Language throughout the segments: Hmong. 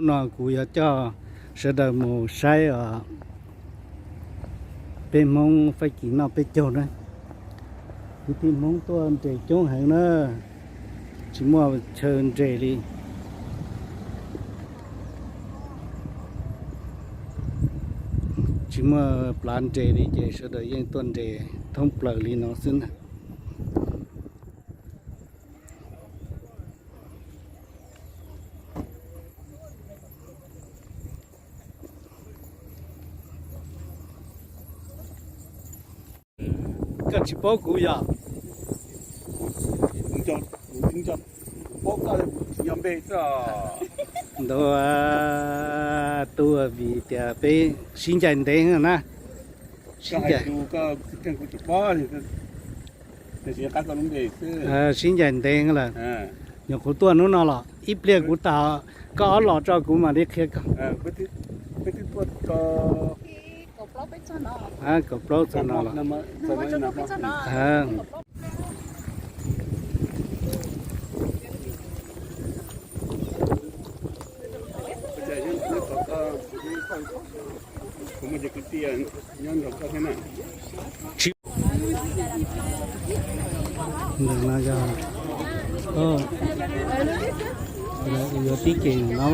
Hnub no kuv yuav coj sawv daws mus saib os, peb Hmoob Fab Kis noj peb caug na. Kwv tij Hmoob tuaj nres coob heev na, tsis muaj chaw nres li, tsis muaj plab nres li ces sawv daws yeej tuaj nres thoob plaws li no xwb na. Koj tsis paub kuv yog? Ntau, tub, vim tias peb sib ncaim ntev na. Sib ncaim, sib ncaim ntev lawm. Nyuam qhuav tuaj hnub no los ib pliag kuv tas, koj ob los tso kuv mam li qhia koj. Kaum plaub txog no los. Ntawm no yog, yuav tib ces no.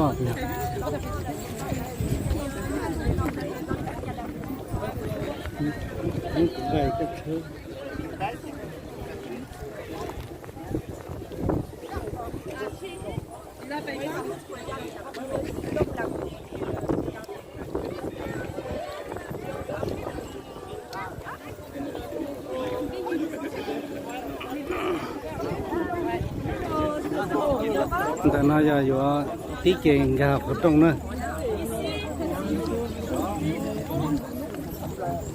Ntawm no yog yuav tib ces nkag qhov rooj na.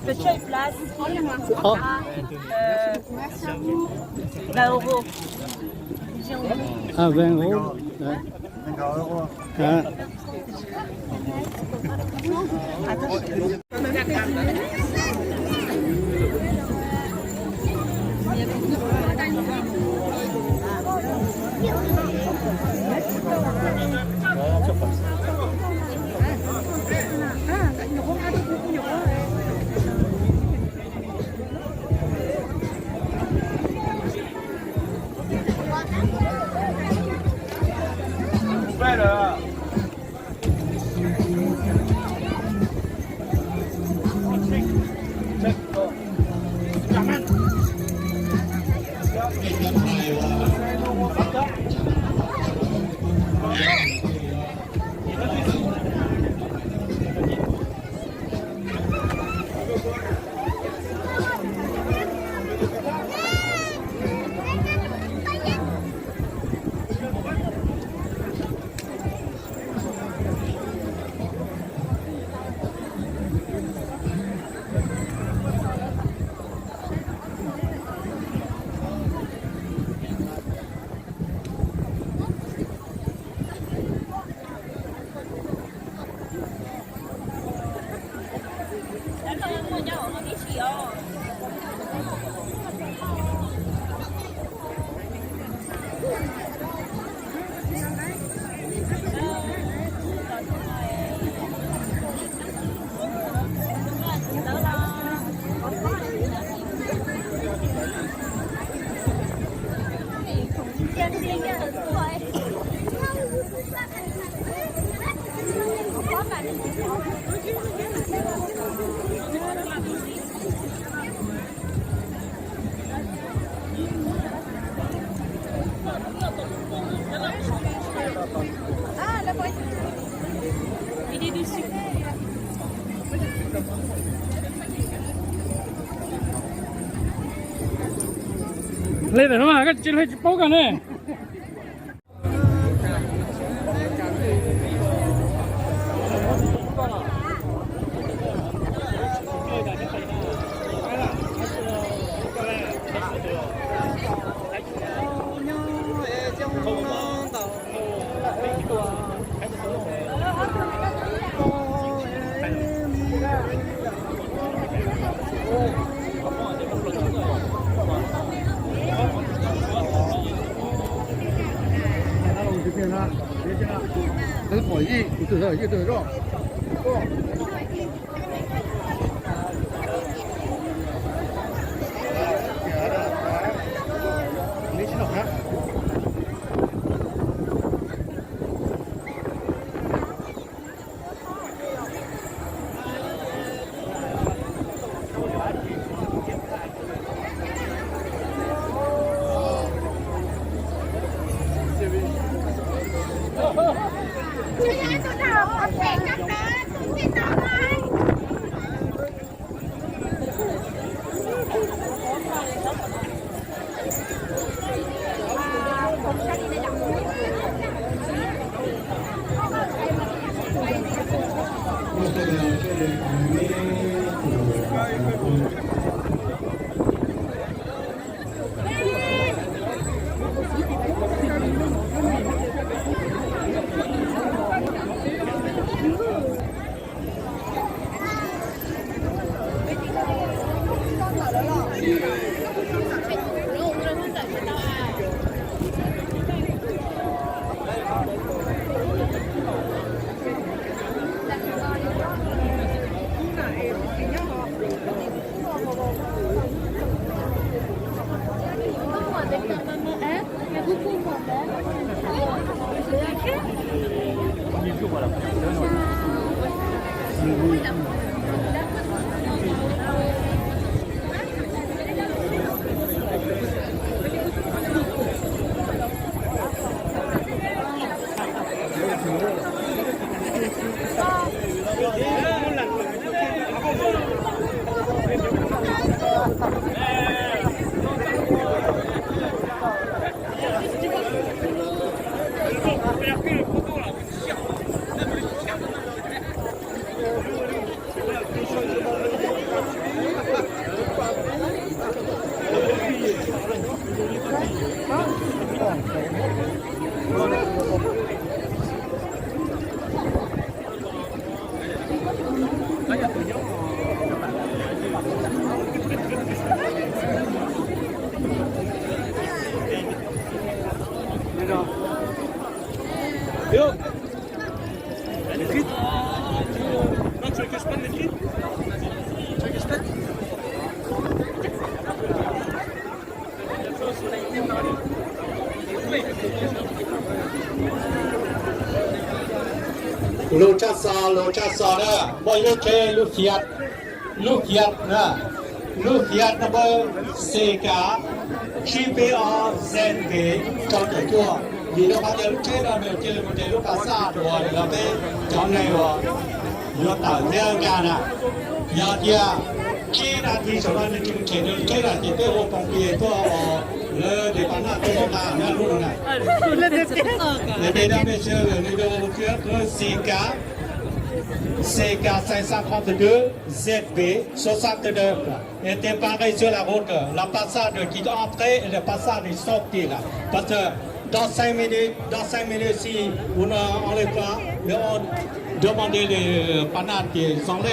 Vingt euros. Ah, vingt euros. Đấy. Vingt euros. Hả? Hle ntawm no mas koj tsis hle tsis paub koj ne. Lug tshaj xov, lug tshaj xov na, muaj ib lub tsheb lub Fiat, lub Fiat na, lub Fiat no muaj C K tsib peb ob Z B rau caum cuaj. Vim rau qhov tias lub tsheb no nws cia li mus nres lub pas xaj uas lawv peb cov neeg uas yuav tawm ntiab nkag na. Yog tias tsib nas this saum no nws tsis mus nres nws lub tsheb na ces peb ua poos pias tuaj os, lawv nres pas naj tuaj nqa nyob lub no na. Ces tej dab mej sawv daws nws yuav ua C K, C K xais xab qhov twg twb Z B số sắp tới đây. Es tes pas nqe xwb là hỗ trợ, là passage de ký ob peb, là passage de sốc ký là. Parce que dans cinq minutes, dans cinq minutes, si vous n'avez pas le, on demande les panaches qui sont là.